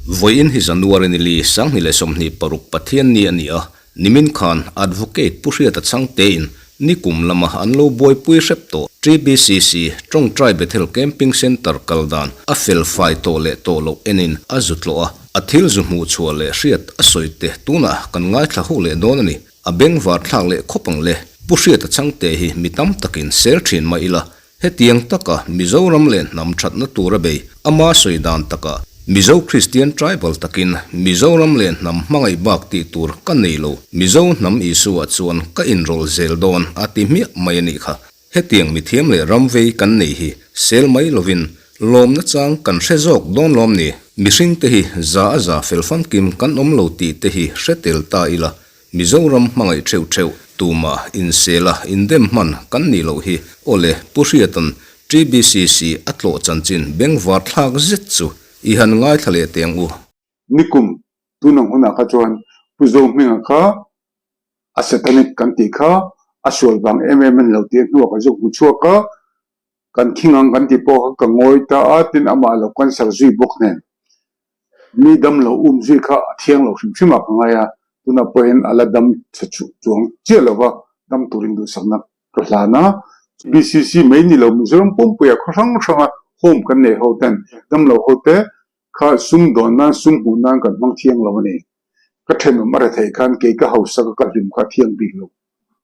Vawiin hi January ni li 2026 Pathianni a ni a, nimin khan Advocate Pu Hriata Chhangtein nikum lama an lo buaipui hrep tawh TBCC, Tawngtai Bethel Camping Centre kal dan a fel fai tawh leh tawh loh enin a zu tlawh a, a thil zu hmuh chhuah leh hriat a sawi te tunah kan ngaithla ho leh dawn a ni. A bengvar thlak leh khawp ang le. Pu Hriata Chhangte hi mi tam takin sel thin mah ila, hetiang taka Mizoram leh hnam thatna tura bei ama sawi dan takah Mizo Kristian tribal takin Mizoram leh hnam hmangaih bak tih tur ka nei lo, Mizo hnam Isua chuan ka inrawlh zel dawn a ti hmiah mai a nih kha. Hetiang mithiam leh ram vei kan nei hi sel mai lovin lawmna chang kan hre zawk dawn lawm ni? Mihring te hi za a za fel famkim kan awm lo tih te hi hre tel ta ila, Mizoram hmangaih theuh theuh tumah insela indem hman kan nih loh hi awle Pu Hriata'n TBCC a tlawh chanchin bengvar thlak zet chu i han ngaithla leh teh ang u. Nikum tun ang hunah kha chuan Pu Zohminga kha a satanic kan tih kha a sual vang em em a ni lo tih a hnuah ka zuk hmu chhuak a, kan thing ang kan tih pawh kha ka ngawi ta a, tin amah lo cancer zui bawk nen mi dam lo um zui kha a thiang lo hrim hrim ah ka ngai a, tunah pawhin a la dam tha chuang chiah lo va, dam turin duhsakna ka hlan a. BCC mai ni lo Mizoram pumpuia khaw hrang hranga home kan nei ho ten dam lo ho te kha sum dawn nan sum hmuh nan kan hmang thiang lo a ni. Ka thenawm a retheih khan kei ka hausak a ka hlim kha a thiang bik lo.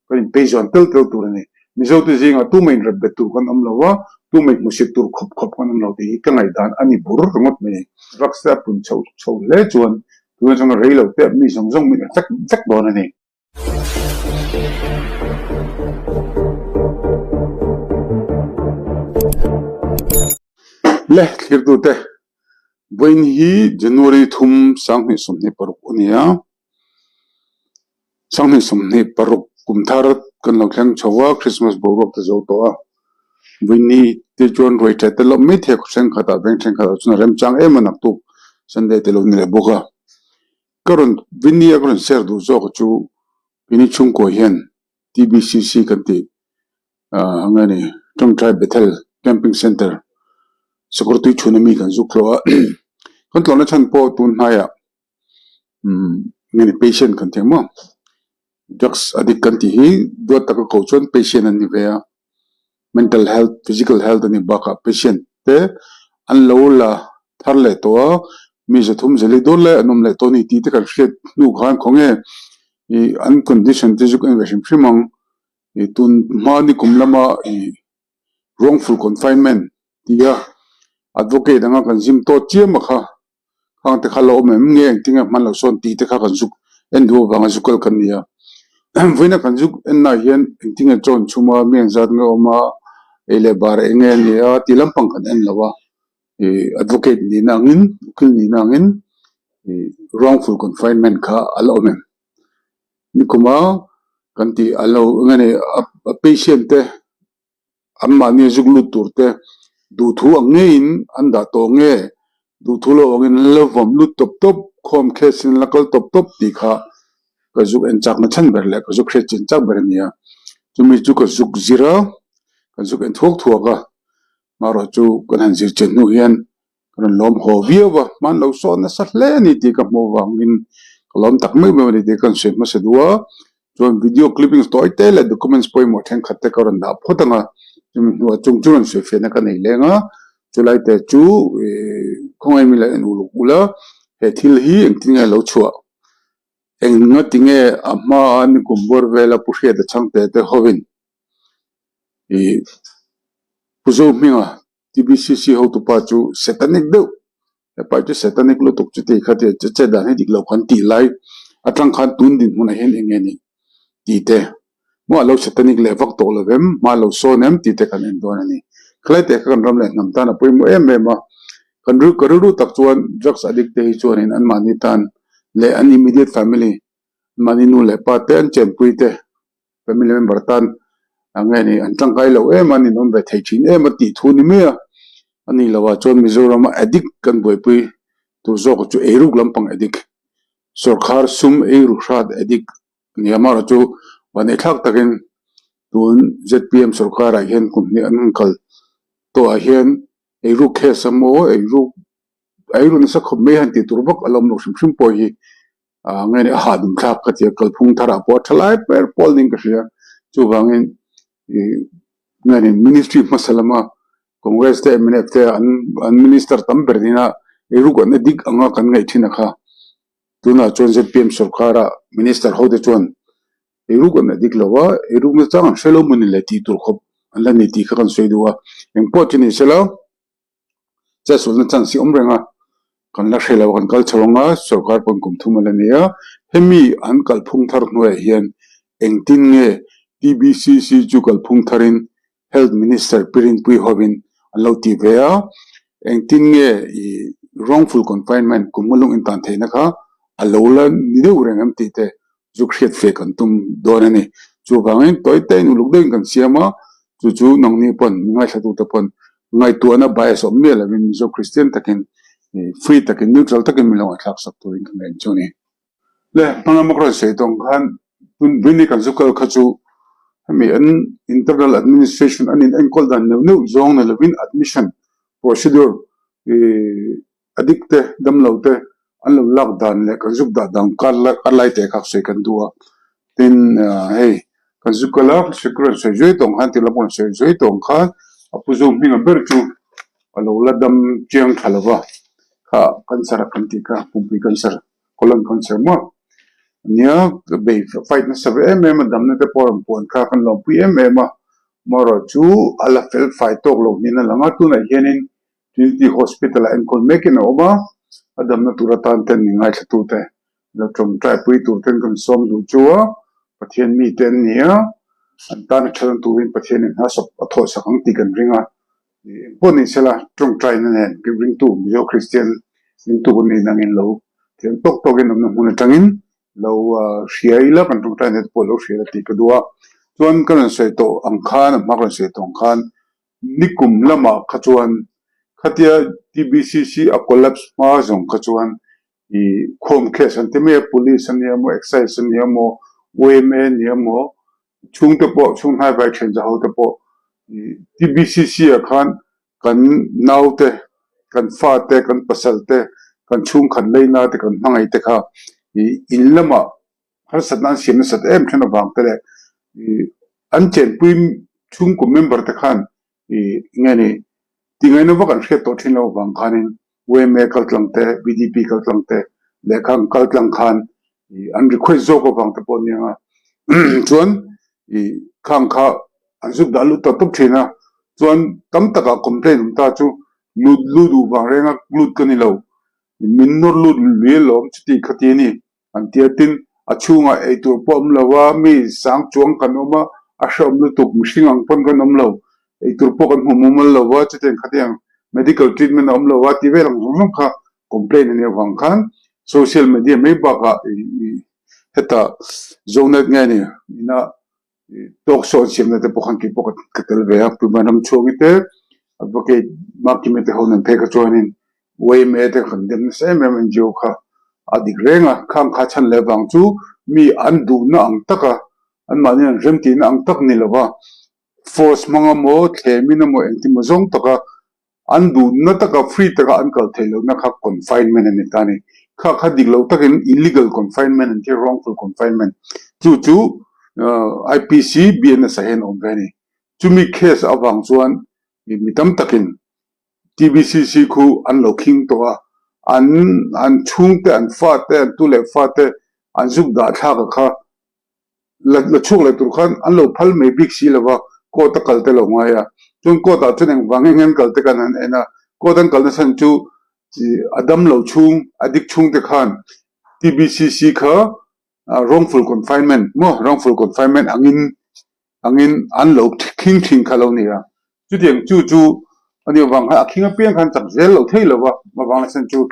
Kan inpei zawn tel tel tur a ni. Mizote zingah tumah inrep bet tur kan awm lo a, tumah inhmusit tur khawp khawp kan awm lo tih hi ka ngaihdan a ni bur ringawt mai. Drugs te a pun chho chho hle chuan tun atanga rei lo te mi zawng zawng min effect vek dawn a ni. Le thlirtute, vawiin hi January thum 2026 a ni a, 2026 kum thar kan lo thleng chho a, Christmas boruak te zo tawh a, vawiin hi te chuan ruai ṭha te lawm mai thei a, khaw thenkhatah veng thenkhatah chuan a remchang em a naktuk Sunday te lo ni leh bawk a. Ka rawn Vinny a ka rawn share duh zawk chu Vinny chhungkaw hian TBCC kan tih ah nge ni Tawngtai Bethel Camping Centre Sakawrtui chhuna mi kan zuk hlawh a kan tlawhna chhan pawh tun hnaiah umm nge ni patient kan tih ang maw drugs addict kan tih hi duat taka ko chuan patient an ni ve a. Mental health, physical health a nih bakah patient te an lo la thar leh tawh a, mi zathum zali dawn lai an awm leh tawh a ni tih te kan hriat hnu khan khawnge ih an condition te chu ka en ve hrim hrim ang. Ih tun hma ni kum lama ih wrongful confinement tia advocate anga kan zim tawh chiam a kha. Khang te kha la awm em nge engtin nge hman loh sawn tih te kha kan zuk en duh avanga zuk kal kan ni a. Vawiina kan zuk en naah hian engtin nge chawn chhum a, mi engzat nge awm a, ei leh bar eng nge a ni a tih lampang kan en lo a. Ih advocate nihna angin, ukil nihna angin ih wrongful confinement kha a la awm em? Nikuma kan tih a lo eng nge ni a patient te Anmahni a zuk lut tur te duhthu ang ngeiin an dah tawh nge? Duhthu lo angin an la vawm lut tawp tawp, khawm case in an la kal tawp tawp tih kha ka zuk en chakna chhan ber leh ka zuk hriat chin chak ber a ni a. Chumi chu ka zuk zir a, ka zuk en thuak thuak a, marawh chu kan han zir chin hnu hian Ka rawn lawm haw viau a, hman lo sawn nasa hle a ni tih ka hmuh avangin ka lawm tak meuh meuh a ni tih ka rawn sawi hmasa duh a. Chuan video clippings tawi te leh documents pawimawh thenkhat te ka rawn dah phawt ang a, chumi hnuah chung chu rawn sawi fiahna ka nei leng a, chulai te chu ih khawngaih mi la en uluk ula, he thil hi engtin nge a lo chhuah? Eng nga tinge a hmaa nikum bawr vela Pu Hriata Chhangte te hovin ih Pu Zohminga TBCC hotupa chu satanic deuh, hepa chu satanic lutuk chu tih kha tia che che dan hi dik lo kan tih lai atang khan tun dinhmunah hian eng nge ni tih te maw a lo satanic leh vak tawh lo em, hma lo sawn em tih te kan en dawn a ni. Khalai teh kha kan ram leh hnam tan a pawimawh em em a, kan ru ka rilru tak chuan drugs addict te hi chuanin anmahni tan leh an immediate family anmahni nu leh pa te an chenpui te Family member tan ang nge ni an tangkai lo em a, an inawm ve thei thin em a tih thu ni mai a. A ni lo ah chuan Mizorama addict kan buaipui tur zawk chu eiruk lampang addict, sawrkhar sum eiru hrat addict a ni a. Amaherawhchu vaneihthlak takin tun zpm sawrkharah hian kum hnih an han kal tawhah hian eiruk case emaw eiruk. Ei ru nasa khawp mai han tih tur vak a la awm lo hrim hrim pawh hi nge ni a hahdum thlak ka ti a, kalphung tharah pawh a tha lai ber pawl niin ka hria. Chuvangin ih nge ni ministry hmasa lama Congress te mnf te an an minister tam ber nina ei ruk an dik anga kan ngaih thin a kha. Tunah chuan zpm sorkara minister ho te chuan ei ruk an dik lo a, ei ruk nachang an hre lo maw ni le tih tur khawp an la ni tih kha kan sawi duh a. Engpawh chu ni sela. Chetsualna chance hi awm reng a, kan la hre lo a, kan kal chho ang a, sorkar pawn kum thum a la nei a, hemi an kalphung thar hnuaiah hian engtin nge TBCC chu kalphung tharin Health Minister Pi Rinpui hovin an lo tih ve a, engtin nge ih wrongful confinement kum nga lung intan theihna kha a lo la ni deuh reng em tih te zuk hriat fe kan tum dawn a ni. Chuvangin tawi tein uluk deuhin kan siam a, chu chu nangni pawn mi ngaithlatute pawn ngaihtuahna bias awm miah lovin Mizo Kristian takin free takin neutral takin min lo ngaihthlak sak turin ka ngaih chu a ni. Le hmangam a ka rawn sawi tawng khan tun Brini kan zu kal kha chu hemi an internal administration an in enkawl dan neuh neuh zawng ni lovin admission procedure ih A dik te, damlo te an lo lak dan leh kan zuk dah dan kar kar lai teh kha sawi kan duh a. Tin, hei kan zuk kal a, security sawi zuai tawng khan, tih lam rawn sawi zuai tawng khan a pu zu hminga ber chu a lo la dam chiang tha lo va, kha cancer a kan tih kha, pumpui cancer, colon cancer maw ania, bei fight nasa ve em em a, damna te pawh a rawn puan kha kan lawmpui em em a, amaherawhchu a la fel fai tawk lo niin a lang a, tunah hianin Trinity Hospital ah enkawl mekin a awm a, a damna tur atan ten mi ngaithlatute lo tawngtai pui tur ten kan sawm duh chu a, Pathian mite an ni a, an tan a thatna turin Pathianin hna sawp a thawh sak ang tih kan ring a, engpawh ni sela tawngtaina nen ringtu Mizo Kristian ringtu kan nih nangin lo thiam tawk tawkin awmna hmun atangin lo hria ila kan tawngtaina te pawh lo hria ila tih ka duh a, chuan ka rawn sawi tawh ang khan a hma ka rawn sawi tawh ang khan Nikum lamah kha chuan khatia TBCC a collapse hma zawng kha chuan ih khawm case an ti mai a, police a nia maw, excise a nia maw, yma a nia maw, chhungte pawh chhung hnai vai thian za ho te pawh ih TBCC ah khan kan naute, kan fate, kan pasal te, kan chhungkhat leina te, kan hmangaih te kha ih in lamah harsatna an siam nasat em then avang te leh ih an chenpui chhungkaw member te khan ih nge ni tingaihna vak an hriat tawh thin lo avang khanin yma kaltlang te VDP kaltlang te lehkha ang kaltlang khan ih an request zawk avang te pawh aniang a chuan ih khang kha an zuk dah lut tawp tawp thin a chuan tam takah complaint awm ta chu lut lut duh vang renga lut ka ni lo min nawr lut lui alawm chuti khati a ni. An ti a, tin, a chhungah ei tur pawh awm lo a, mi sang chuang kan awm a, a hrehawm lutuk, mihring ang pawn kan awm lo, ei tur pawh kan hmu mumal lo a, chutiang khatiang medical treatment a awm lo a tih vel ang zawng zawng kha complaint a nih avang khan social media mai bakah hetah Zonet nge ni ina Tawk sawn siamna te pawh khan kei pawh ka tel ve a, Puma ram chhuangi te Advocate Markima te ho nen phei kha chuanin yma te kan dem nasa em em a NGO kha a dik reng a, khang kha chhan leh vang chu mi an duhna ang taka anmahni an remtihna ang tak ni lova force hmang emaw thlemin emaw engtin emaw zawng taka An duhna taka free taka an kal theih lohna kha confinement a ni ta a ni. Kha kha dik loh takin illegal confinement an ti a, wrongful confinement. Chu chu IPC BNS ah hian a awm ve a ni. Chumi case avang chuan mi tam takin TBCC khu an lo khing tawh a, an an chhungte, an fate, an tu leh fate an zuk dah thlak a kha la la chhuak leh tur khan an lo phal mai bik si lo va, court a kal te lo ngai a, chuan court ah chuan engvang eng an kal te khan an en a, court an kalna chhan chu a dam lo chhung a dik chhung te khan TBCC kha wrongful confinement maw wrongful confinement angin angin an lo khing thin kha lo ni a, chutiang chu chu a nih avang khan a khing apiang khan chak zel lo thei lo va, avang chhan chu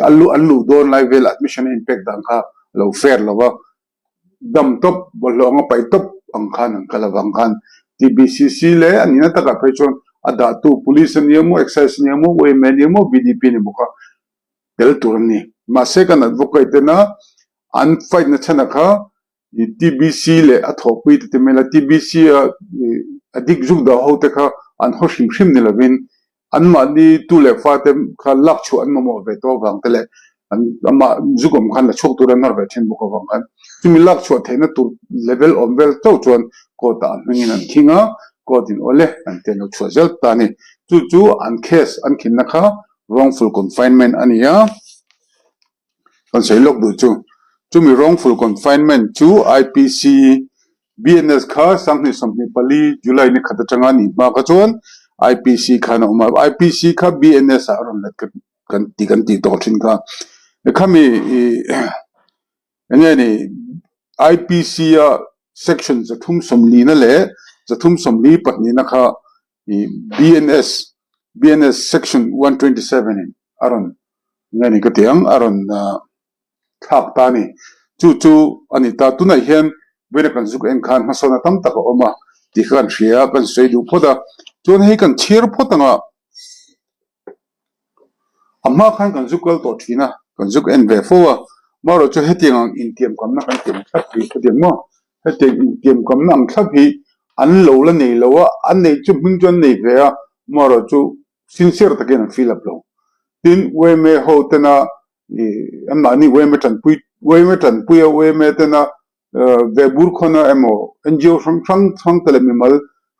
an luh an luh dawn lai vel admission a inpek dan kha a lo fair lo va. Dam tawp, bawlhhlawh anga paih tawp ang khan an kal avang khan TBCC leh a nihna takah phei chuan a dahtu Police a ni emaw, Excise a ni emaw, yma a ni emaw, VDP a ni bawk a, tel tur an ni. Mahse kan advocate tena an fight na chhan a kha TBC leh a thawhpui te ti mai la, TBC a a dik zuk dah ho te kha an haw hrim hrim ni lovin. Anmahni tu leh fate kha lak chhuah an mamawh ve tawh avang te leh an amah zuk awm khan la chhuak tur an nawr ve thin bawk avang khan chumi lak chhuah theihna tur level awm vel chauh chuan court ah an hmingin an khing a, court in awle an ti an lo chhuah zel ta a ni. Chu chu an case an khinna kha wrongful confinement a ni a. Kan sawi lawk duh chu, chumi wrongful confinement chu IPC BNS kha 2024 July ni khat atanga ni hma kha chuan IPC khan a awm a, IPC kha BNS ah a rawn let kan ti kan tih tawh thin kha. Khami enge ni IPC a section 340 na leh 342 na kha BNS BNS section 127 in a rawn nge ni ka ti ang a rawn thlak ta a ni. Chu chu a ni ta. Tunah hian vawiina kan zuk en khan hmasawnna tam tak a awm a tih kha kan hria a, kan sawi duh phawt a. Chuan hei kan chhiar phawt ang a, a hma khan kan zuk kal tawh thin a, kan zuk en ve fo a. Amaherawhchu hetiang ang intiamkamna kan tiam thlap hi hetiang maw? Hetiang intiamkamna ang thlap hi an lo la nei lo a, an neih chu hming chu an nei ve a, amaherawhchu sincere takin an fill up lo. Tin, yma ho tena anmahni yma tanpui yma tanpuia yma tena ve bur khawna emaw NGO hrang hrang hrang te leh mimal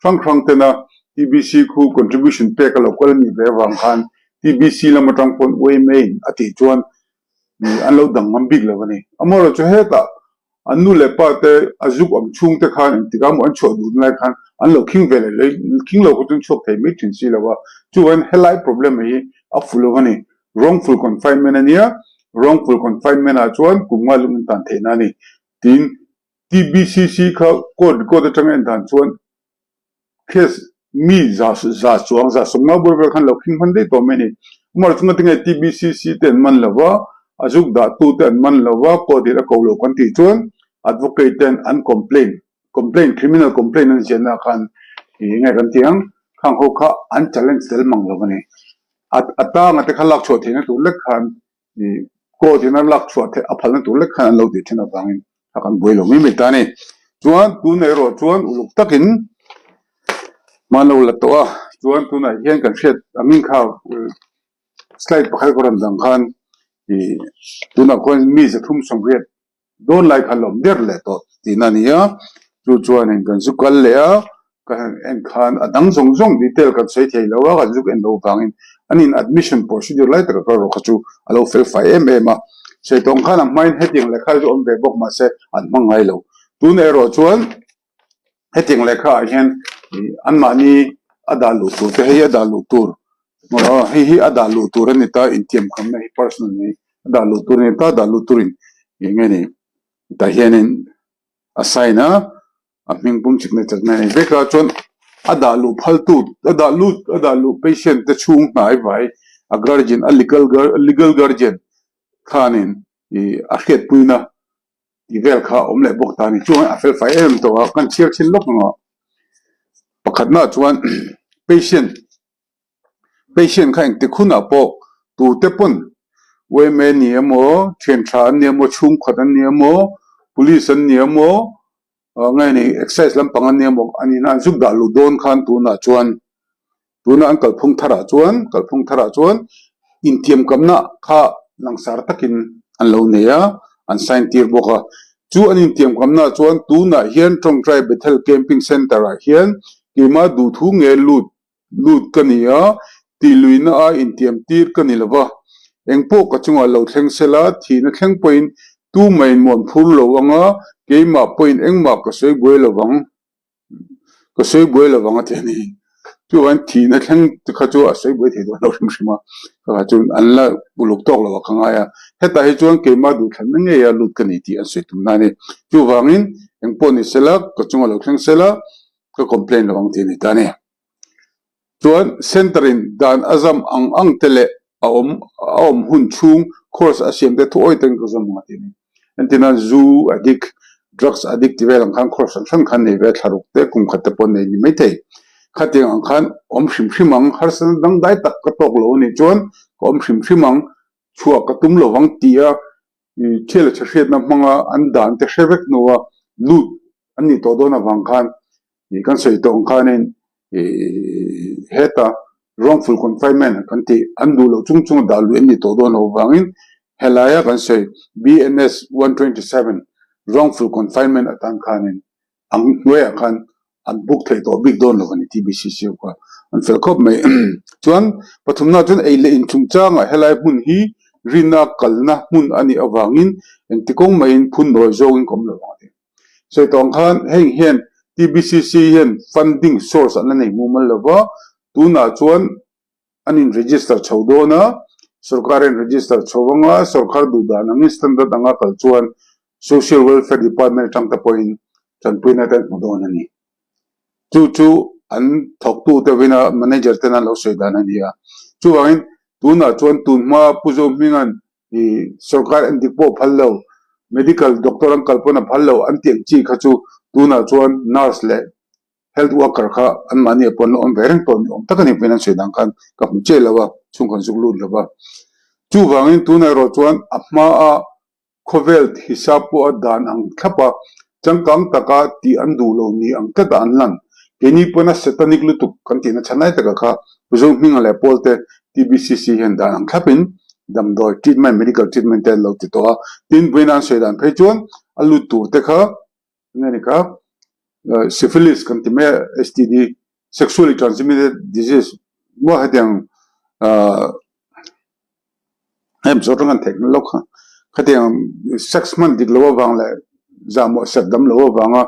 hrang hrang tena TBC khu contribution pek a lo kal a nih ve avang khan TBC lam atang pawn yma in a tih chuan an lo dang ngam bik lo a ni. Amaherawhchu hetah An nu leh pa te a zuk awm chhung te khan engtik ah maw an chhuah duh lai khan an lo khing ve leh leh khing lo kha chu an chhuak thei mai thin si lo a. Chuan helai problem hi a fuh lo a ni. Wrongful confinement a nia, wrongful confinement ah chuan kum nga lung in tan theihna a ni. Tin, TBCC kha court record atanga en dan chuan Case mi za za chuang za sawmnga bur vel khan lo khing hman daih tawh mai a ni. Amah chunga tinge TBCC te an man lo va, a zuk dah tu te an man lo va, court in a ko lo kan tih chuan advocate ten an complaint, complaint, criminal complaint an ziahna ah khan ih enge kan tih ang, khang ho kha an challenge tel mang lo a ni. A a tanga te kha lak chhuah theihna tur lek khan ih court in a lak chhuah theih a phalna tur lek khan an lo tih thin avangin a kan buai lo mai mai ta a ni. Chuan tunah erawh chuan uluk takin hman lo la tawh a, chuan tunah hian kan hriat angin kha slide pakhat ka rawn dang khan ih tunah khuan mi 380 Dawn lai kha lawm der leh tawh tihna a ni a, chu chuanin kan zu kal leh a, ka han en khan a dang zawng zawng detail kan sawi thei lo a, kan zuk en loh vangin an in admission procedure lai taka kal rawh kha chu a lo fel fai em em a, sawi tawng khan a hmain hetiang lehkha chu awm ve bawk mahse an hmang ngai lo. Tunah erawh chuan hetiang lehkha ah hian anmahni a dah luh tur te hei a dah luh tur hei hi a dah luh tur a ni ta intiamkhamna hi personal hi a dah luh tur a ni ta dah luh turin eng nge ni tah hianin a sign a a hming pum signature na a nei vek a chuan a dah luh phal tu a dah lut a dah luh patient te chhung hnai vai a guardian a legal legal guardian khanin ih a hriatpuina Tih vel kha a awm leh bawk ta a ni. Chuan a fel fai em tawh a, kan chhiar thin lawk ang a. Pakhatnaah chuan patient, patient kha engtik hunah pawh tute pawn yma ni emaw, thian tha an ni emaw, chhungkhat an ni emaw, police an ni emaw, nge ni excise lampang an ni emaw, an inah an zuk dah luh dawn khan tunah chuan Tuna an kalphung tharah chuan kalphung tharah chuan intiamkamna kha langsar takin an lo nei a, an sign tir bawk a. Chu an intiamkamna chuan tunah hian Tawngtai Bethel Camping Centre ah hian keimah duhthu nge lut lut ka ni a, tihluihna a intiam tir ka ni lo va. Engpawh ka chungah lo thleng sela, thihna thleng pawhin tumah in muan phur lo anga keimah pawhin engmah ka sawi buai lo vang. Ka sawi buai lo vang a ti a ni. Chuan thihna thleng te kha chu a sawi buai thei dawn lo hrim hrim a, kha chuan an la uluk tawk lo a ka ngai a. Hetah hi chuan keimah duhthlanna ngei a lut ka ni tih an sawi tum na a ni. Chuvangin engpawh ni sela, ka chunga lo thleng sela, ka complain lo ang tih a ni ta a ni. Chuan Centre in dan a zam ang ang te leh a awm a awm hun chhung course a siam te thuawi takin ka zawm ang a ti a ni. Entirnan zu addict, drugs addict ti vel ang khan course hran hran khan nei ve thlaruk te kum khat te pawh nei ni mai thei. Khatiang ang khan awm hrim hrim ang, harsatna dangdai tak ka tawk lo a nih chuan ka awm hrim hrim ang, chhuah ka tum lovang tih a thil a chhahriatna hmanga an dan te hre vek hnua lut an nih tawh dawn avang khan kan sawi tawh ang khanin heta. Wrongful confinement kan tih an duh loh chung chung a dah luih an ni tawh dawn loh avangin helaia kan sawi BNS 127 wrongful confinement atan khanin ang hnuaiah khan an book theih tawh bik dawn lo a ni TBCC ho kha an fel khawp mai. Chuan pathumna chuan ei leh in chungchangah helai hmun hi rina kalna hmun a nih avangin engti kawng maiin phun nawi zawngin ka awm lo ang a ti. Sawi tawng khan heng hian TBCC hian funding source an la nei mumal lo va, tunah chuan an in register chho dawn a, sorkar in register chho anga sorkar duh dan angin standard anga kal chuan social welfare department atang te pawhin tanpuina te an hmu dawn a ni. Chu chu an thawktu te vina manager ten an lo sawi dan a ni a. Chuvangin tunah chuan tunhma Pu Zohminga'n I sorkar en dik pawh phal lo, medical doctor an kal pawn a phal lo an tih ang chi kha chu tunah chuan nurse leh health worker kha an mahni ah pawn la awm ve reng tawh ni awm tak a ni pawhin an sawi dan khan ka hmu chiah lo a, chhung kan zuk lut lo va. Chuvangin tunah erawh chuan a hma a khawvel hisap pawh a dan ang thlap a, changkang taka tih an duh lo ni ang tlat a an lan. Keini pawn a satanic lutuk kan tihna chhan lai taka kha Pu Zohminga leh Pawlte TBCC hian dan ang thlapin damdawi treatment, medical treatment te an lo ti tawh a. Tin, vawiin an sawi dan phei chuan a lut tur te kha enge ni kha syphilis kan ti mai a, STD, sexually transmitted disease maw hetiang ahh Hei Mizo tang an theih lo kha. Khatiang sex hman dik lo avang leh zahmawh sek dam lo avanga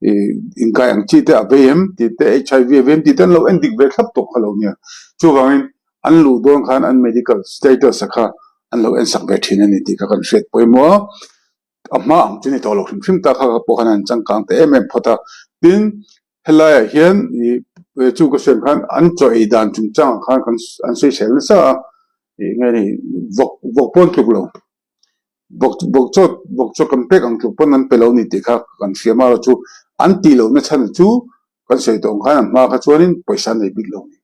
ih inkai ang chi te a vei em tih te HIV a vei em tih te an lo en dik ve thlap tawh kha lo nia. Chuvangin an luh dawn khan an medical status a kha an lo en sak ve thin a ni tih kha kan hriat pawimawh a. A hma ang chu ni tawh lo hrim hrim ta kha pawh khan an changkang ta em em phawt a. Tin, helaiah hian ih chu ka sawi ang khan an chaw ei dan chungchang ah khan kan an sawisel nasa a, ih nge ni vawk vawk pawn tluk lo vawk vawk chaw vawk chaw kan pek ang tluk pawn an pe lo ni tih kha kan hria marawh chu an tih lohna chhan chu kan sawi tawh ang khan a hma kha chuanin pawisa an nei bik lo a ni.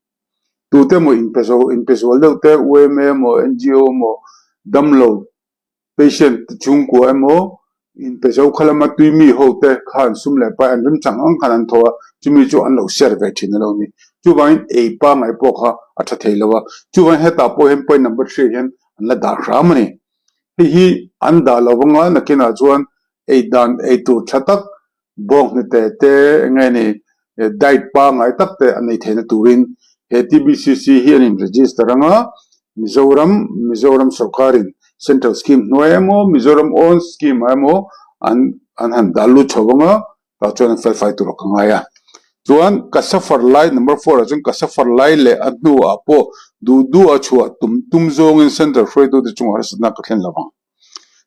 Tute emaw inpe zo inpe zual deuh te UMA emaw NGO emaw damlo Patient chhungkua emaw inpe zo kha lama tui mi ho te khan sum leh pai an remchang ang khan an tho a, chumi chu an lo share ve thin a lo ni. Chuvangin ei pangngai pawh kha a tha thei lo a, chuvangin hetah pawh hian point number three hian an la dah hram a ni. Hei hi an dah lo vanga nakinah chuan ei dan ei tur tha tak Bawnghnute te eng nge ni diet pangngai tak te a nei theihna turin he TBCC hi an in register anga Mizoram Mizoram sorkarin central scheme hnuai emaw Mizoram own scheme ah emaw an an han dah lut chho anga tah chuan an felfai tur a ka ngai a. Chuan ka suffer lai number four ah chuan ka suffer lai leh a hnuah pawh duh duh a chhuah tum tum zawngin central hruaitute chungah harsatna ka thlen lo vang.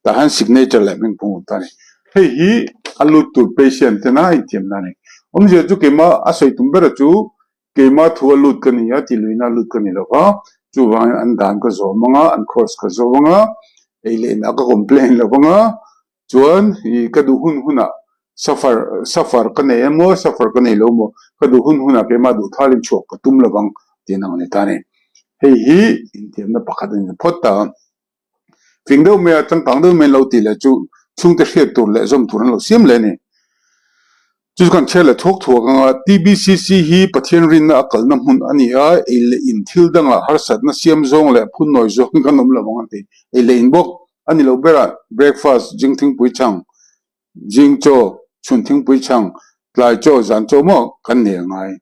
Tah hian signature leh hming phung awm ta a ni. Hei hi a lut tur patient tena a inthiam na a ni. Awmzia chu keimah a sawi tum bera chu keimah thu a lut ka ni a, ti luina a lut ka ni lo va, chuvangin an dan ka zawm anga, an course ka zawm anga, ei leh inah ka complain lo anga, chuan ih ka duh hun hunah suffer suffer ka nei emaw suffer ka nei lo emaw ka duh hun hunah keimah duh thalin chhuak ka tum lo vang tih an ang a ni ta a ni. Hei hi inthiamna pakhat a ni phawt ta a. Fing deuh mai a, changkang deuh mai an lo tih leh chu chhungte hriat tur leh zawm tur an lo siam leh a ni. Chu chu kan chhiar leh thuak thuak ang a, TBCC hi Pathian rinna a kalna hmun a ni a, ei leh in thil dangah harsatna siam zawng leh phun nawi zawng kan awm lo ang an ti. Ei leh in bawk a ni lo berah breakfast, zing thingpui chhang, zing chaw, chhun thingpui chhang, tlai chaw, zan chaw maw kan nei a ngai.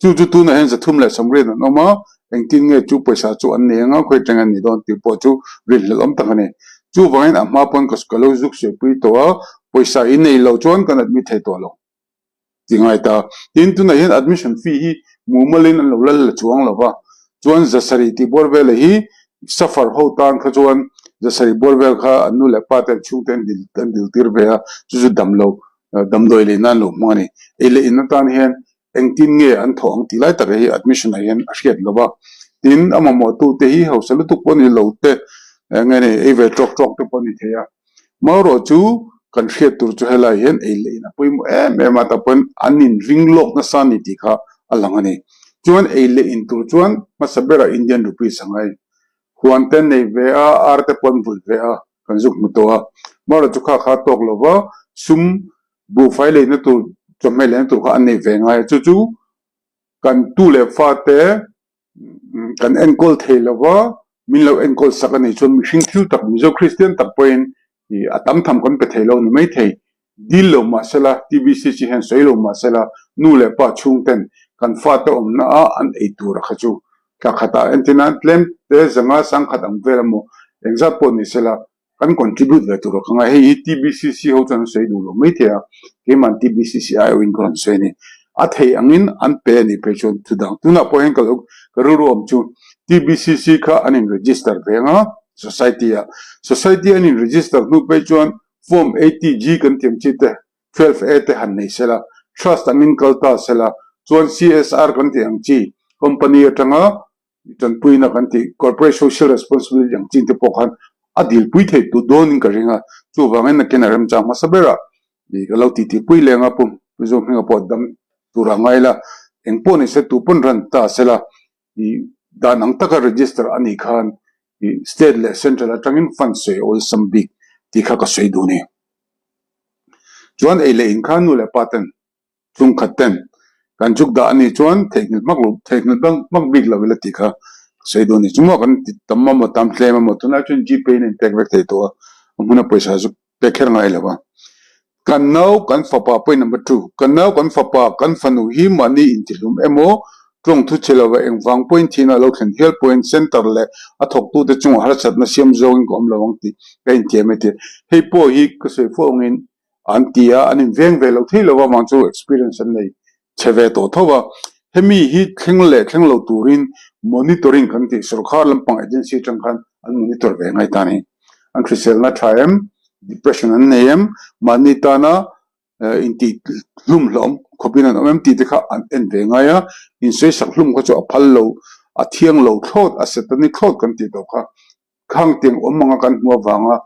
Chu chu tunah hian 330 an awm a, engtin nge chu pawisa chu an nei anga khawi teng an ni dawn tih pawh chu rinhlelh awm tak a ni. Chuvangin a hma pawn ka lo zuk suihpui tawh a, pawisa i nei lo chuan kan admit thei tawh lo ti ngai ta. Tin, tunah hian admission fee hi mumalin an lo lal la chuang lo va, chuan zasarih tih bawr vela hi suffer ho tan kha chuan zasarih bawr vel kha an nu leh pa te an chhungte an dil an dil tir ve a, chu chu dam lo damdawi leh nan lo hmang a ni. Ei leh in atan hian engtin nge an thawh ang tih lai tak hi admission ah hian a hriat lo va. Tin, a mamawhtute hi hausa lutuk pawh ni lo te, eng nge ni, ei ve tawk tawk te pawh a ni thei a. Marawh chu kan hriat tur chu helai hian ei leh in a pawimawh em em a, tah pawhin an inring lawk nasa a ni tih kha a lang a ni. Chuan ei leh in tur chuan hmasa berah Indian rupees a ngai. Huan te nei ve a, ar te pawh an vulh ve a, kan zuk hmu tawh a. Marawh chu kha kha tawk lo va, sum Buhfai leina tur, chawhmeh leina tur kha an nei ve ngai a, chu chu kan tu leh fate Kan enkawl thei lo va, min lo enkawl sak a nih chuan mihring thil tak Mizo Kristian tak pawhin a tam tham kan pe thei lo ni maithei. Dil lo mah sela, TBCC hian sawi lo mah sela, nu leh pa chhungten kan fate awmna a an ei tur a kha chu thla khatah entir nan tlem te zanga sangkhat ang vel emaw engzat pawh ni sela kan contribute ve tur a ka ngai. Hei hi TBCC ho chuan an sawi duh lo maithei a, keima'n TBCC aiawhin ka rawn sawi a ni. A thei angin an pe a nih phei chuan thu dang. Tunah pawh hian ka lo ka rilru awm chu TBCC kha an in register ve ang a, society ah. Society an in register hnu phei chuan Form 80G kan tiam chi te, 12A te han nei sela, trust angin kal ta sela, chuan CSR kan tih ang chi company atanga Tanpuina kan tih Corporate Social Responsibility ang chin te pawh khan a dilpui thei tut dawnin ka ring a, chuvangin nakin a remchang hmasa ber a, ih ka lo titi pui leng a pum Mizo hminga pawh dam tur a ngai la, eng pawh ni se tu pawn ran ta se la, ih dan ang taka register a nih khan ih state leh central atangin fund sawi awlsam bik tih kha ka sawi duh a ni. Chuan ei leh in khan nu leh pa ten Chungkhat ten kan chuk dah a nih chuan theihnghilh hmak lo theihnghilh bang hmak bik lo ila tih kha ka sawi dawn a ni. Chungah kan ti tam emaw tam tlem emaw tunlai chuan Gpay in a inpek vek thei tawh a, a hmuna pawisa chu pek kher ngai lo a. Kan nau kan fapa point number two, kan nau kan fapa kan fanu hi mahni intihlum emaw tawng thu che lova engvang pawhin thihna a lo thlen hial pawhin center leh a thawktute chungah harsatna siam zawngin ka awm lo ang tih ka intiam e tih. Hei pawh hi ka sawi fo angin an ti a, an inveng ve lo thei lo avang chu experience an nei chhe ve tawh tho a. Hemi hi thleng leh thleng lo turin monitoring kan tih sorkar lampang agency atang khan an monitor ve ngai ta a ni. An hriselna tha em, depression an nei em, mahni tana intih hlum hlawm khawpin an awm em tih te kha an en ve ngai a, insawisak hlum kha chu a phal lo, a thiang lo thlawt, a setani thlawt kan tih tawh kha. Khang tiang awm anga kan hmu avanga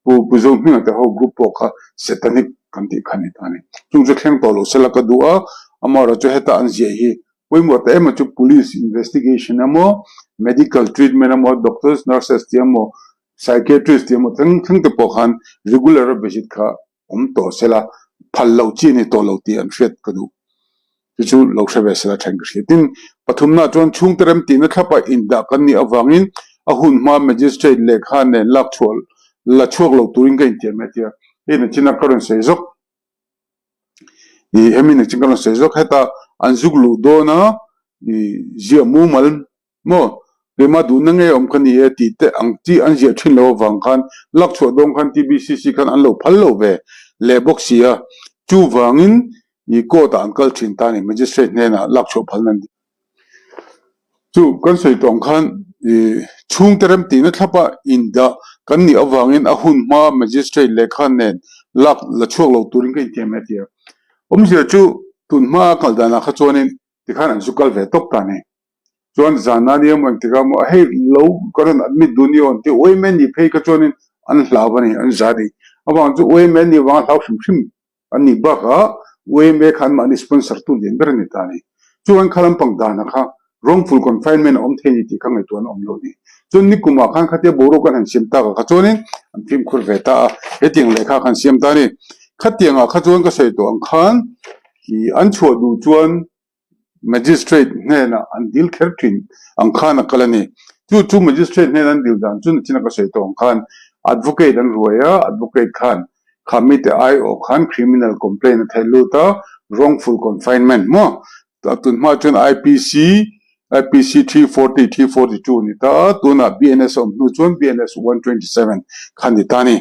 Pu Pu Zohminga te ho group pawh kha Satanic kan tih kha a ni ta a ni. Chung chu thleng tawh lo sela ka duh a, amaherawhchu heta an ziah hi pawimawh ta em a chu Police investigation emaw, medical treatment emaw, doctors, nurses tih emaw, psychiatrist tih emaw thleng thleng te pawh khan regular a visit kha awm tawh sela, phal loh chi a ni tawh lo tih an hriat ka duh. Chu chu lo hre ve sela then ka hria. Tin, pathumna chuan chhungte rem tihna thlapa indah kan nih avangin a hun hma Magistrate lehkha nen lak chhuah la chhuak lo turin ka intiam e tia hei nachina ka rawn sawi zawk. Ih hemi nachin ka rawn sawi zawk heta an zuk luh dawna ih ziah mumal Maw? Keimah duhna nge awm ka ni e tih te ang chi an ziah thin lo avang khan lak chhuah dawn khan TBCC khan an lo phal lo ve leh bawk si a. Chuvangin i court ah an kal thin ta a ni, magistrate hnenah lak chhuah phalna an ti. Chu kan sawi tawh ang khan i chhungte rem tihna thlapa indah kan nih avangin a hun hma magistrate lehkha nen lak la chhuak lo turin ka intiam e a ti a. Awmzia chu tun hma a kal danah kha chuanin tikhan an zu kal ve tawp ta a ni. Chuan zan a nia maw engtikah maw hei lo ka rawn admit duh ni aw an ti uaim e ni phei kha chuanin an hlau a ni an za ni. Avang chu uaim e ni vanga hlau hrim hrim an nih bakah uaim e kha anmahni sponsor tu lian ber a ni ta a ni. Chuan kha lampang danah kha wrongful confinement a awm thei ni tih kha ngaihtuah an awm lo a ni. Chuan nikumah khan khatia boruak an han siam takah kha chuanin an fimkhur ve ta a, hetiang lehkha kha an siam ta a ni. Khatiangah kha chuan ka sawi tawh ang khan ih an chhuah duh chuan Magistrate hnenah an dil kher thin ang khan a kal a ni. Chu chu Magistrate hnena an dil dan chu nachina ka sawi tawh ang khan Advocate an ruai a, Advocate khan kha mite aiawh khan criminal complaint a theih lut a, wrongful confinement maw? Tun hma chuan IPC, IPC 340, 342 a ni ta a, tunah BNS a awm hnu chuan BNS 127 kha a ni ta a ni.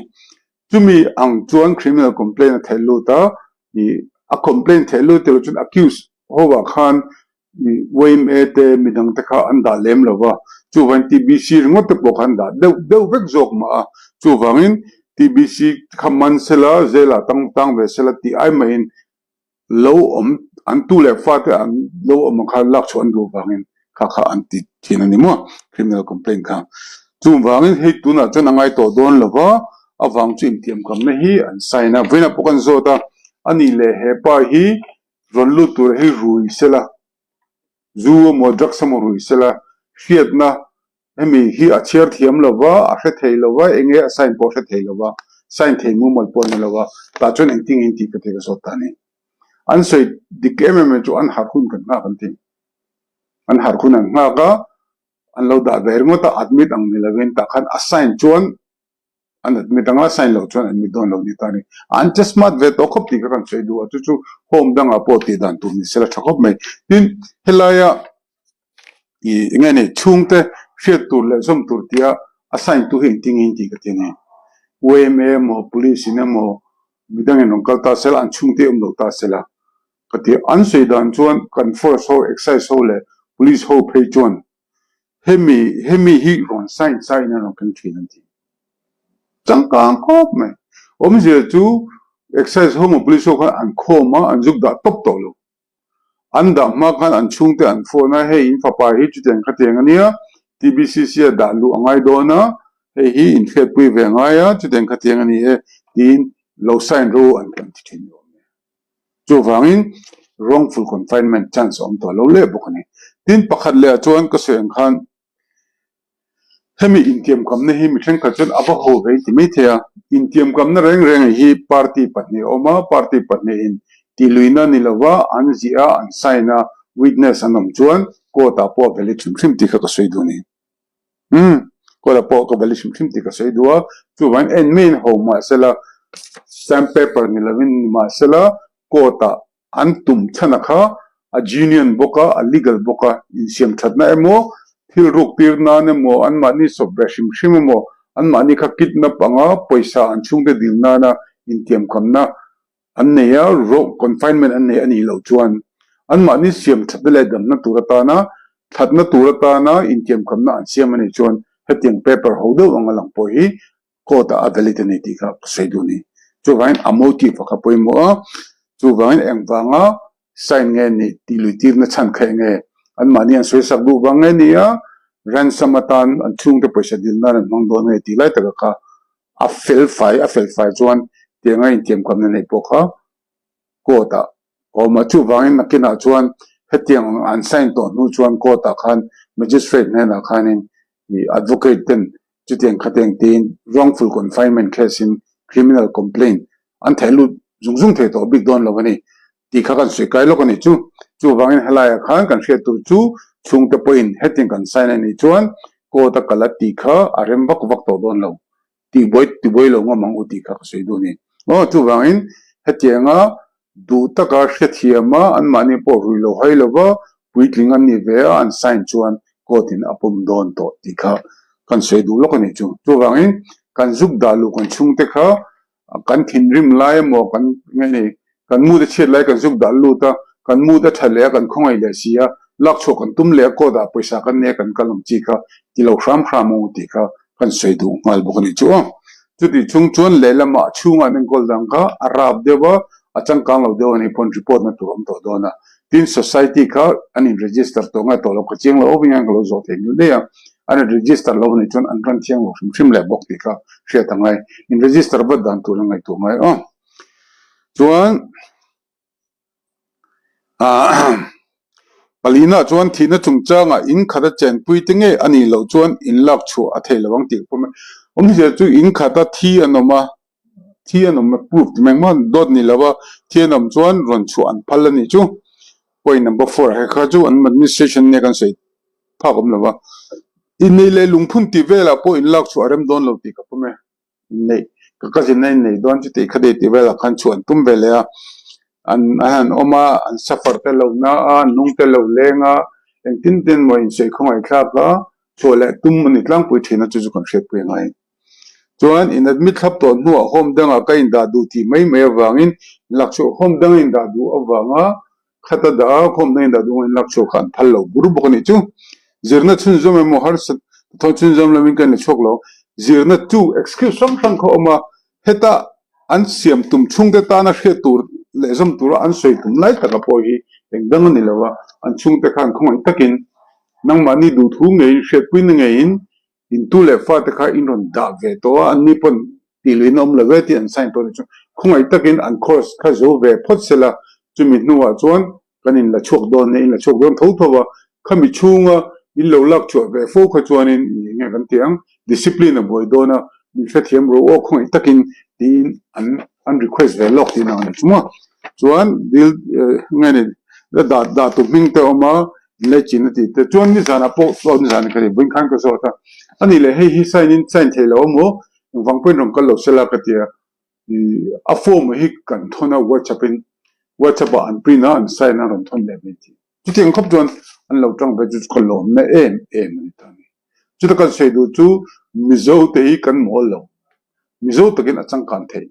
Chumi ang chuan criminal complaint a theih lut a, ih a complaint theih lut tilo chuan accused ho ah khan ih yma te midang te kha an dah lem lo va, chuvangin TBC ringawt te pawh kha an dah deuh deuh vek zawk mah a, chuvangin TBC kha man sela jail ah tang tang ve sela tih ai mahin lo awm an tu leh fate an lo awm ang kha lak chhuah an duh vangin kha kha an ti thin a ni maw criminal complaint kha chung vangin hei tunah chuan a ngai tawh dawn lo va a vang chu intiamkamna hi an sign a vawiinah pawh kan zawt a a nih leh he pa hi rawn lut tur hi rui sela zu emaw drugs emaw rui sela hriatna Hemi hi a chhiar thiam lo va, a hre thei lo va, eng nge a sign pawh a hre thei lo va, sign thei mumal pawh a ni lo va, tah chuan engtin nge in tih ka ti ka zawt ta a ni. An sawi dik em em chu an harh hun kan nghak an ti. An harh hun an nghak a. an lo dah ve ringawt a, admit ang ni lovin tah khan a sign chuan an admit ang a, sign loh chuan admit dawn lo ni ta a ni. An che smart ve tawh khawp tih kha kan sawi duh a, chu chu home dangah pawh tih dan tur ni sela tha khawp mai. Tin, helaia ih eng nge ni chhungte hriat tur leh zawm tur tia a sign tu hi engtin nge in tih ka ti a ni. YMA emaw police in emaw midangin rawn kal ta sela an chhungte awm lo ta sela ka ti a. An sawi dan chuan kan force ho, excise ho leh police ho phei chuan hemi hemi hi rawn sign sa in an rawn keng thin an ti. Changkang khawp mai. Awmzia chu excise ho emaw police ho khan an khawm a, an zuk dah tawp tawh lo. An dah hma khan an chhungte an phone a, hei in fapa hi chutiang khatiang a nia, TBCC a dah luh a ngai dawn a, hei hi in hriatpui ve a ngai a, chutiang khatiang a ni e tiin lo sign ro an kan ti thin awm e. Chuvangin wrongful confinement chance a awm tawh lo leh bawk a ni. Tin, pakhat leh ah chuan ka sawi ang khan hemi intiamkamna hi mi thenkhat chuan a va ho ve ti mai thei a. Intiamkamna reng reng hi party pahnih a awm a, party pahnihin tihluihna ni lova an ziah a, an sign a, witness an awm chuan court ah pawh a valid hrim hrim tih kha ka sawi duh a ni. Umm, court ah pawh ka valid hrim hrim tih ka sawi duh a, chuvangin en maiin ho mahsela stamp paper ni lovin ni mahsela court ah An tum chhan a kha a genuine bawk a, a legal bawk a, insiam thatna emaw, thil ruk tir nan emaw, anmahni sawp ve hrim hrim emaw, anmahni kha kidnap anga pawisa an chhungte dil nana intiamkamna an nei a, rogue confinement an nei a nih loh chuan anmahni siam thatna leh damna tur atana thatna tur atana intiamkamna an siam a nih chuan hetiang paper ho deuh anga lang pawh hi court ah a valid a ni tih kha ka sawi duh a ni. Chuvangin a motive a kha pawimawh a, chuvangin engvanga sign nge nih tih lui tirna chhan kha enge anmahni an sawi sak duh vang nge ni a, ransom atan an chhungte pawisa dil nan an hmang dawn nge tih lai taka kha a fel fai a fel fai chuan tianga intiamkamna neih pawh kha court ah Awm a, chuvangin nakinah chuan hetiang an sign tawh hnu chuan court ah khan magistrate hnenah khanin ih advocate ten chutiang khatiang tiin wrongful confinement case in criminal complaint an theh lut zung zung thei tawh bik dawn lo a ni tih kha kan sawi kai lawk a ni chu. Chuvangin helaiah khan kan hriat tur chu chhungte pawhin hetiang kan sign a nih chuan court a kal a tih kha a rem vak vak tawh dawn lo. Tihbuai tibuai lo ngam ang u tih kha ka sawi duh a ni. Aw, chuvangin hetianga duh taka hrethiam a, anmahni pawh rui lo hai lova puitling an nih ve a, an sign chuan court in a pawm dawn tawh tih kha kan sawi duh lawk a ni chu. Chuvangin kan zuk dah luh kan chhungte kha kan thinrim lai emaw kan nge ni Kan mood a chhiat lai kan zuk dah lut a, kan mood a tha leh a, kan khawngaih leh si a, lak chhuah kan tum leh a, court ah pawisa kan nei a, kan kal ang chi kha ti lo hram hram ang u tih kha kan sawi duh nghal bawk a nih chu aw. Chutih chung chuan lehlamah a chhungah an enkawl dang kha a rap deuh a, a changkang lo deuh a nih pawn report na tur a awm tawh dawn a. Tin, society kha an in register tawh ngai tawh lo, ka chiang lo awk in ka lo zawh thei nul daih a, an in register lo a nih chuan an ran thiang lo hrim hrim leh bawk tih kha hriat a ngai. In register vat dan tur a ngaihtuah ngai aw. Chuan ah palina chuan thihna chungchangah in khata chenpui te ngei a nih loh chuan in lak chhuah a thei lo ang tih ka pawm a. Awmzia chu in khata thi an awm a, thi an awm a proof ti mai engmah dawt ni lo a, thi an awm chuan rawn chhuah an phal a nih chu. Point number four ah he kha chu an administration nia kan sawi phak awm lo va. Innei leh lungphun tih velah pawh in lak chhuah a rem dawn lo tih ka pawm e. Inneih ka cousin a inneih dawn chu tih kha dei tih velah khan chhuah an tum ve leh a, an an han awm a, an suffer te lo na a, an nung te lo leng a, engtin tin maw insawi khawngaih thlak a, chhuah leh tum a ni tlangpui thin a chu chu kan hriatpui a ngai. Chuan in admit thlap tawh hnuah home dangah ka indah duh tih mai mai avangin lakchhuah home danga indah duh avanga Khata dah a, khawmna in dah duh in lak chhuak kha an phal lo bur bawk a nih chu. Zirna chhunzawm emaw harsat thawn chhunzawm lo in kan la chhuak lo. Zirna chu excuse hrang hrang kha a awm a, heta an siam tum chhungte tana hriat tur leh zawm tura an sawi tum lai taka pawh hi eng dang a ni lo a, an chhungte khan khawngaih takin nangmahni duhthu ngeiin hriatpuina ngeiin Intu leh fate kha in rawn dah ve tawh a, anni pawn tih luih in awm lo ve tih an sign tawh a nih chu. Khawngaih takin an course kha zo ve phawt se la, chumi hnuah chuan kan in la chhuak dawn nia, in la chhuak dawn tho tho a, khami chhunga in lo lak chhuah ve fo kha chuanin eng nge kan tih ang, discipline a buai dawn a, min hrethiam rawh aw khawngaih takin tiin an an request ve lawk tihna a ni chu maw. Chuan dil nge ni dah dah tu hming te a awm a. Inlei chin a tih te chuan nizanah pawh aw nizan ka ti vawinkhan ka zawt a, ani leh hei hi sign in sign thei lo amaw engvang pawhin rawn kal lo sela ka ti a, ih a form hi kan thawn a whatsapp in whatsapp ah an print a an sign a rawn thawn leh mai tih chutiang khawp chuan an lo tang ve chu ka lawmna em em a ni ta a ni. Chuta kan sawi duh chu Mizo te hi kan mawl lo, Mizo takin a changkan theih,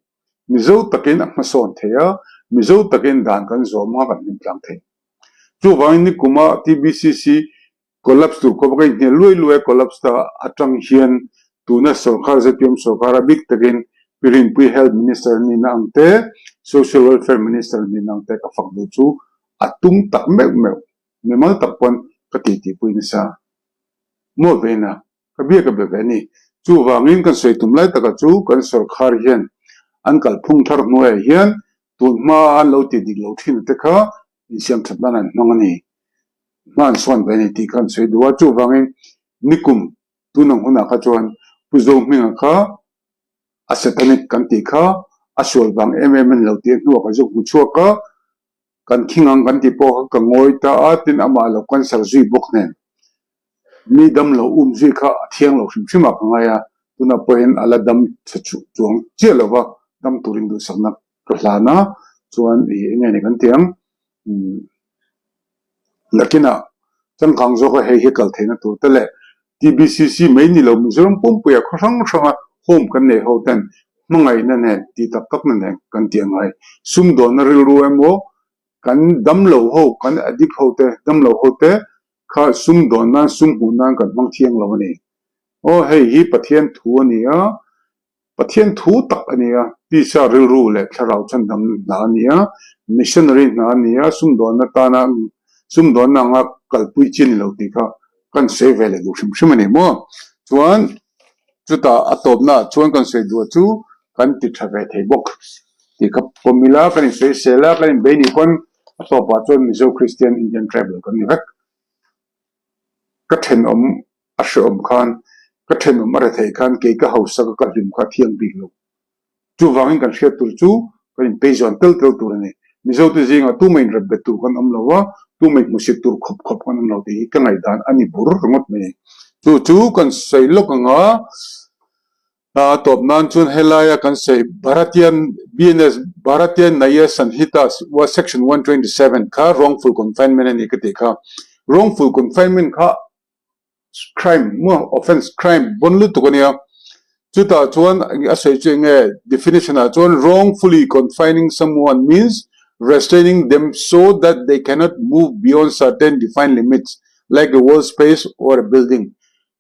Mizo takin a hmasawn thei a, Mizo takin dan kan zawm a kan hlim tlang thei. Chuvangin nikuma TBCC collapse tur khawpa ka inhnial luai luai a collapse ta atang hian tuna sorkar zpm sorkar a bik takin Pi Rinpui Health Minister nihna ang te, Social Welfare Minister nihna ang te ka fak duh chu a tum tak meuh meuh mimal tak pawn ka titipui nasa maw veina. Ka bia ka be ve a ni. Chuvangin kan sawi tum lai taka chu kan sorkar hian an kalphung thar hnuaiah hian tun hma an lo tih dik lo thin te kha insiam that nan an hmang a ni. Hma an sawn ve a ni tih kha an sawi duh a. Chuvangin nikum tun ang hunah kha chuan Pu Zohminga kha a satanic kan tih kha a sual vang em em a ni lo tih a hnuah ka zuk hmu chhuak a. Kan khing ang kan tih pawh kha ka ngawi ta a, tin amah lo cancer zui bawk nen mi dam lo um zui kha a thiang lo hrim hrim ah ka ngai a, tunah pawhin a la dam chhe chuang chiah lo va, dam turin duhsakna ka hlan a, chuan ih eng nge ni kan tih ang umm nakinah changkang zawka hei hi kal theihna tur te leh TBCC mai ni lo Mizoram pumpuia khaw hrang hranga home kan nei ho ten hmangaihna nen tih tak takna nen kan tih a ngai. Sumdawnna rilru emaw kan damlo ho kan addict ho te damlo ho te kha sumdawn nan sum hmuh nan kan hmang thiang lo a ni. Aw hei hi Pathian thu a ni a. Pathian thu tak a ni a, tisa rilru leh thlarau chhandamna hna a ni a, missionary hna a ni a, sumdawnna tana sumdawnna anga kalpui chi a ni lo tih kha kan sawi ve leh duh hrim hrim a ni maw? Chuan chutah a tawpnaah chuan kan sawi duh chu kan ti tha ve thei bawk tih kha pawm ila, kan insawisel a, kan inbei nih pawn a tawpah chuan Mizo Christian Indian Tribal kan ni vek. Ka thenawm a hrehawm khan ka thenawm a rethei khan kei ka hausa ka ka hlim kha a thiang bik lo. Chuvangin kan hriat tur chu kan inpei zawn tel tel tur a ni. Mizote zingah tumah inrep bet tur kan awm lo a, tumah inhmusit tur khawp khawp kan awm lo tih hi ka ngaihdan a ni bur ringawt mai. Chu chu kan sawi lawk ang a, a tawp nan chuan helaia kan sawi Bharatiya BNS Bharatiya Nyaya Sanhita Section 127 kha wrongful confinement a ni ka tih kha. Wrongful confinement kha crime maw offence crime bon lutuk a nia chutah chuan a sawi chu eng nge definition ah chuan wrongfully confining someone means restraining them so that they cannot move beyond certain defined limits like a wall space or a building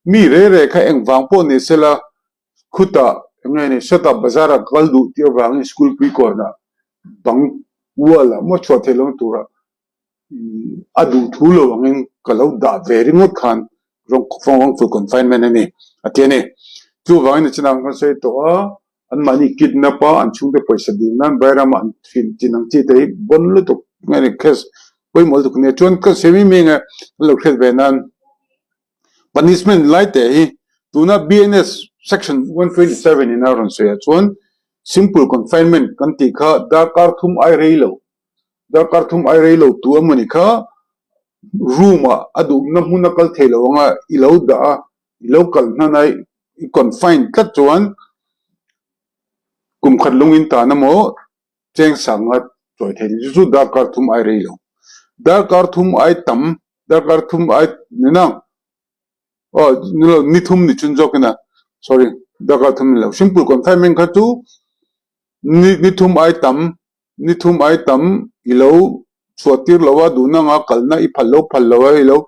mi re re kha engvang pawh ni sela khutah eng nge ni sawtah bazar ah kal duh tih avangin school pui kawnah bang wall ah maw chhuah theih lohna turah A duh thu lo angin ka lo dah ve ringawt khan wrongful confinement a ni a ti a ni. Chuvangin a chinah kan sawi tawh a, anmahni kidnap a, an chhungte pawisa dil nan Bairama an fin chin ang chi te hi bon lutuk nge ni case pawimawh lutuk a nia. Chuan ka sawi mai mai nge an lo hriat ve nan punishment lai te hi tuna BNS section 127 in a rawn sawi ah chuan simple confinement kan tih kha darkar thum ai rei lo Darkar thum ai rei lo tu emawni kha room ah a duhna hmun a kal thei lo anga i lo dah a, i lo kal hnan a i confine tlat chuan kum khat lung in tan emaw cheng sanga chawi thei ni chu chu darkar thum ai rei lo. Darkar thum ai tam, darkar thum ai ni na aw ni lo ni thum ni chun zawk ina sorry darkar thum ni lo simple confinement kha chu ni ni thum ai tam Ni thum ai tam i lo chhuah tir lo a, duhna anga kalna i phal lo phal lo a i lo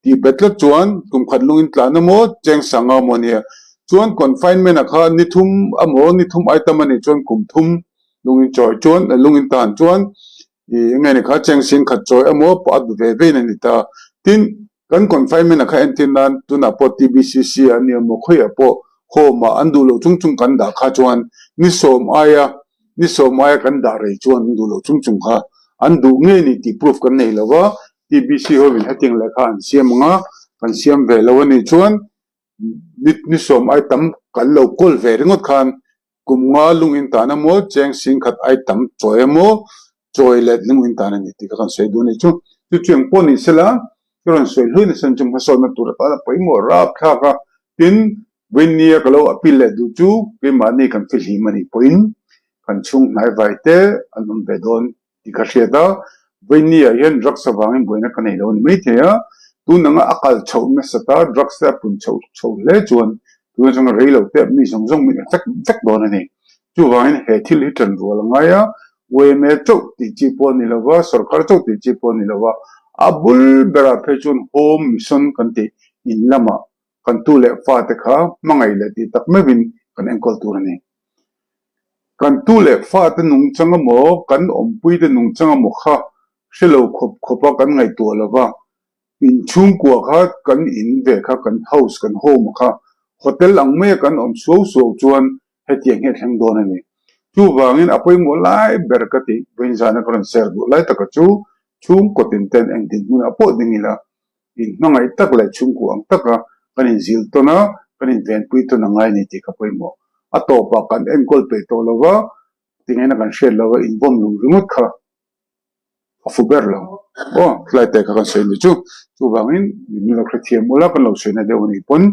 tih bet tlat chuan kum khat lungin tlan emaw cheng sang a maw nia. Chuan confinement ah kha ni thum emaw ni thum ai tam a nih chuan kum thum lungin chawi chuan lungin tan chuan i enge ni kha cheng sin khat chawi emaw pawh a ve ve in a ni ta. Tin, Kan confinement a kha entir nan tunah pawh TBCC ah nia maw khawiah pawh home ah an duh loh chung chung kan dah kha chuan ni sawm aia ni sawm aia kan dah rei chuan an duh loh chung chung kha an duh ngei ni tih proof kan nei lo va, TBC ho in hetiang lehkha an siam ang a, kan siam ve lo a nih chuan ni ni sawm ai tam kan lo kawl ve ringawt khan Kum nga lung in tan emaw, cheng sing khat ai tam chawi emaw, chawi let lung in tan a ni tih kha kan sawi duh a nih chu. Chu chu eng pawh ni sela. Ka rawn sawi hlui nasa chu hmasawnna tur atan a pawimawh rapthlak a, tin, Vawinia ka lo appeal leh duh chu keimahni kan fihlim a nih pawhin kan chhung hnaivai te an awm ve dawn tih ka hriat a, Vawinia hian drugs avangin buaina ka nei lo a ni maithei a, tun anga a kal chhoh nasat a, drugs te a pun chhoh chho hle chuan tun atanga rei lo te mi zawng zawng min affect vek dawn a ni. Chuvangin he thil hi ṭan rual a ngai a, YMA chauh tih chi pawh a ni lo va, sorkar chauh tih chi pawh a ni lo va, a bul berah phei chuan Home Mission kan tih in lamah kan tu leh fate kha hmangaih leh tih tak meuhin kan enkawl tur a ni. Kan tu leh fate nungchang emaw, kan awmpuite nungchang emaw kha hre lo khawp khawpa kan ngaihtuah lo va, Inchhungkua kha kan in ve kha kan house kan home kha hotel ang maia kan awm suau suau chuan hetiang hi a thleng dawn a ni. Chuvangin a pawimawh lai ber ka tih vawiinzana ka rawn share duh lai taka chu chhungkaw tin ten eng dinhmunah pawh ding ila inhmangaih tak leh chhungkua ang taka kan inzil tawn a, kan invenpui tawn a ngai a ni tih kha pawimawh. A tawpah kan enkawl peih tawh lo va, tingaina kan hriat lo va inbawm lung ringawt kha a fu ber lo aw tlai te kha kan sawi ni chu chuvangin min lo hrethiam ula kan lo sawi na deuh a nih pawn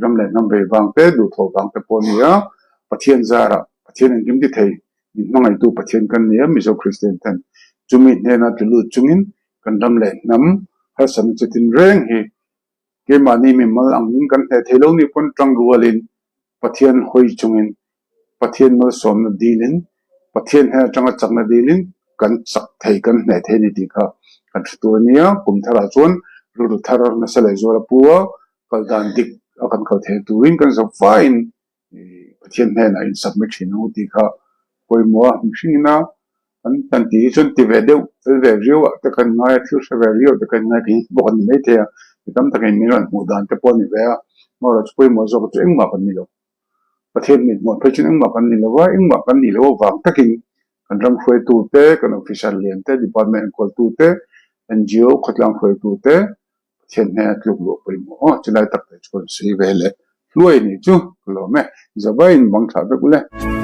ram leh hnam vei vang te duhthawh vang te pawh a ni a Pathian zarah Pathian engkim ti thei min hmangaihtu Pathian kan ni a Mizo Kristian ten chumi hnena tlu lut chungin kan ram leh hnam harsatna chitin reng hi Keimahni mimal angin kan hneh thei lo nih pawn tang rualin Pathian hawi chungin, Pathian malsawmna dilin, Pathian hnen atanga chakna dilin kan chak thei, kan hneh thei a ni tih kha kan hre tur a nia. Kum tharah chuan rilru thar nasa leh zual a pu a, kal dan dik a kan kal theih turin kan zawk faiin Pathian hnenah in submit thin ang u tih kha pawimawh a, mihring ina kan kan tih hi chuan ti ve deuh fel ve riau ah te kan ngai a, thil hre ve riau te kan ngai thei bawk a ni maithei a, mi tam takin min rawn hmuh dan te pawh a ni ve a, amaherawhchu chu pawimawh zawk chu engmah kan ni lo. Pathian mit hmuh phei chuan engmah kan ni lo a, engmah kan nih loh avang takin kan ram hruaitu te, kan officer lian te, department enkawltu te, NGO khawtlang hruaitu te, Pathian hnena tluk luh pawimawh aw, chulai tak te chu ka rawn sawi ve leh hluai a nih chu ka lawm e, Zavaiin bang thlah vek ule.